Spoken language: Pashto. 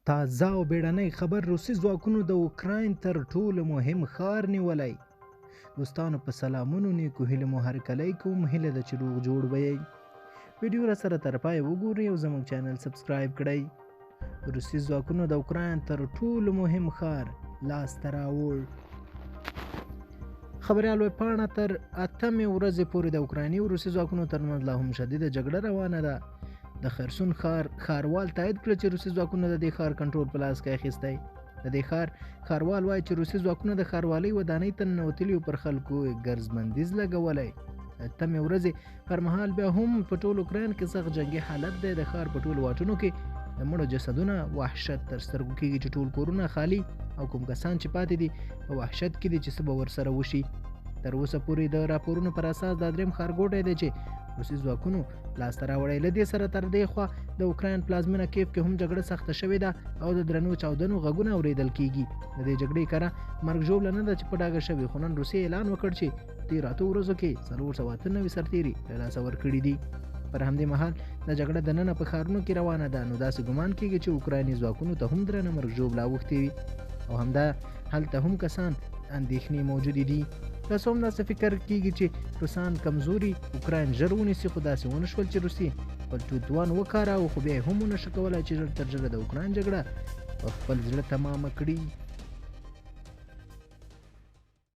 تازه او بیړنی خبر، روسي ځواکونو د اوکراین تر ټولو مهم ښار نیولی. دوستانو په سلامونو نیکو هیلو مو هرکلی کوم. هیله ده چې روغ جوړ به یئ. ویډیو را سره تر پایه وګورئ او زموږ چینل subscribe کړئ. روسي ځواکونو د اوکراین تر ټولو مهم ښار لاسته راوړ. خبریال ویبپاڼه، تر اتمې ورځې پورې د اوکرایني او روسي ځواکونو ترمنځ لا هم شدیده جګړه روانه ده. د خرسون ښار ښاروال تایید کړه چې روسي ځواکونو د دې ښار کنټرول په لاس کې اخیستی. د دې ښار ښاروال وایي چې روسي ځواکونه د ښاروالۍ ودانۍ ته ننوتلي او پر خلکو ګرځبندیز لګولی. اتمې ورځې پر مهال بیا هم په ټول اوکراین کې سخت جنګي حالت دی. د ښار په ټولو واټونو کې د مړو جسدونه وحشت تر سترګو کېږي چې ټول کورونه خالي او کوم کسان چې پاتې دي په وحشت کې دي چې څه به ورسره وشي. تر اوسه پورې د راپورونو پر اساس دا دریم ښارګوټی دی چې روسي ځواکونو لاسته راوړی. له دې سره تر دې خوا د اوکراین پلازمینه کیف کې هم جګړه سخته شوې ده او د درنو چاودنو غږونه اورېدل کیږي. د دې جګړې کره مرګ ژوبله نه ده چې په ډاګه شوې، خو نن روسیې اعلان وکړ چې تېرو 8 ورځو کې 498 سرتېري له لاسه ورکړي دي. پر همدې مهال د جګړه دننه په ښارونو کې روانه ده، نو داسې ګمان کیږي چې اوکرایني ځواکونو ته هم درنه مرګ ژوبله اوښتې وي او همدا هلته هم کسان اندېښنې موجودې دي. که څه هم داسې فکر کیږي چې روسان کمزوري اوکراین ژر ونیسي، خو داسې ونه شول چې روسیې خپل ټول توان وکاراوه، خو بیا یې هم ونه شو کولی چې ژر تر ژره د اوکراین جګړه په خپل زړه تمامه کړي.